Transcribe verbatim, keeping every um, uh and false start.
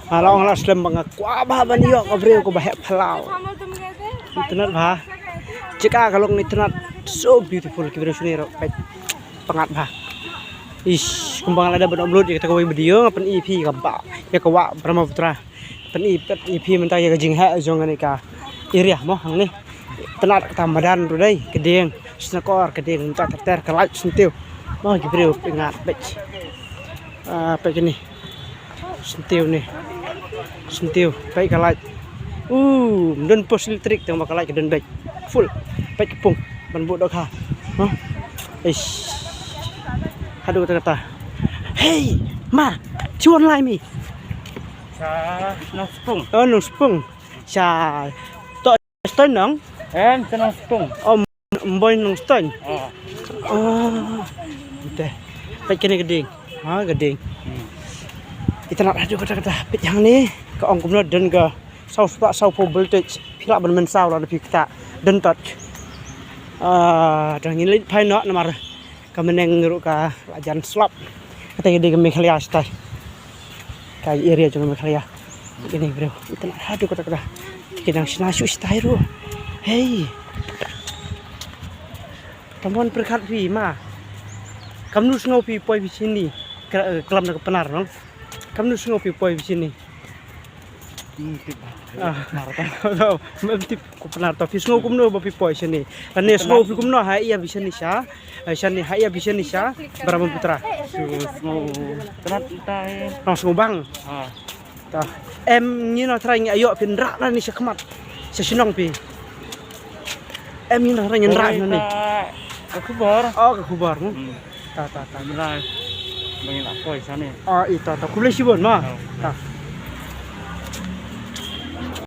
Nga la ong la slem ba nga kwah bha ban ïoh ka briew kaba heh phyllaw. Itynnad bha. Jaka ka long itynnad, so beautiful, ki briew shane ruh peit, pyngngad bha. Ish, kumba nga la dep ban upload ïa kata kawei video, nga pyni ïa phi kaba ïa ka wah Brahmaputra. Pyni, pyni ïa phi mynta ïa ka jingheh jong kane ka area mo hangne. Itynnad, kata madan ruh dei, ka dieng, sngewkor ka dieng, mynta ter ter ka light syntiew. Mo ki briew pyngngad beit. Ah, peit kane. Syntiew ne. Syntiew, peit ka light. Uh, ym don post electric tang ba ka light ka don beit. Full. Peit ka pung ban buh dohkha. Huh? Eish. Haduh kata kata. Hey, ma, chuan lai mi. Sa Nongspung. Oh, Nongspung. Sa to Nongstoiñ nong? Em, sa Nongspung. Oh, Mboi Nongstoiñ. Oh. Oh. Te. Peit kane ka dieng. Ha, ka dieng. Hmm. Itynnad haduh kata kata. Peit hangne. Ka ong kumno, don ka saw spah saw phew voltage. Phi lah ban mynsaw lada phi ktah. Don toch. Ah, dang ngin leit phai noh namar ka bneng ruh ka la jan slap. Kata ka dei ka Meghalaya shatai. Ka area jong ka Meghalaya. Kine ki briew. Itynnad haduh kata kata. Ki dang shna shuh shatai ruh. Hei. Tang ban pyrkhat phi ma. Kamnu sngew phi poi phi shini. Kla-, klam da ka Pnar nong. Kamnu sngew phi poi phi shini. Hmm, tip ba. Ah. Pnar ta. Tau, mem tip ko Pnar ta. Phi sngew kumno ba phi poi shane. Lane sngew phi kumno ha ïa phi shane sha. Ha shane ha ïa phi shane sha Brahmaputra. Sngew, sngew. Tynat ta, eh. Nong sngew bang. Ah. Ta. Em ngi nong trai ngi ïoh phin rah na ni sha khmat. Sha shnong phi. Em ngi nong trai ngi rah na ni. Ka khubor. Oh, ka khubor. Hmm. Ta, ta, ta. Mlai. Bang ïa la poi shane. Ah, ita, ta. Khublei shibun ma. Oh. Ta.